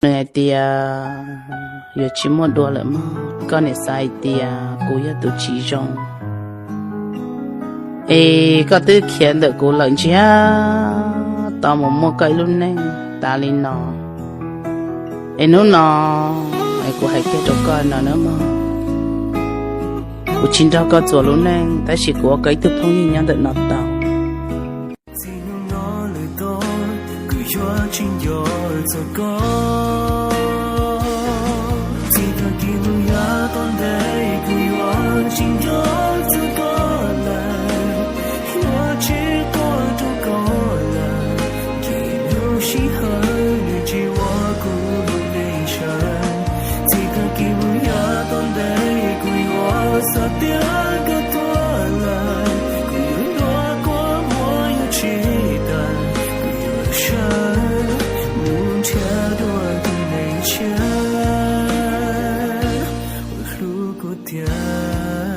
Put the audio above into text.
Nws hais tias, yuav tsis muaj dua lawm mog, koj niam xav hais tias kuv yog tus tsis zoo, es koj twb khiav ntawm kuv lawm ntsiag to mus muaj koj ib lub neej tas li no. Es hnub no, es kuv hais kiag rau koj no na mog, kuv tsis nrog koj txuas lub neej, tab sis kuv ua koj ib tug phooj ywg nyob ntawm no tau. Txij hnub no lawm tod, kuv yuav tsis nco txog koj. Txij tag kis mus yav tom ntej, kuv yuav tsis nco txog koj lawm. Yuav tsis quaj rau koj lawm, ces lub sij hawm nws tsis ua kuv lub neej sawv. Txij tag kis mus yav tom ntej, kuv yuav xav tias koj tuag lawm. Kuv yuav nco koj muab yuav tsis tas, kuv yuav sawv mus nrhiav dua tus neeg tshiab uas hlub kuv tiag.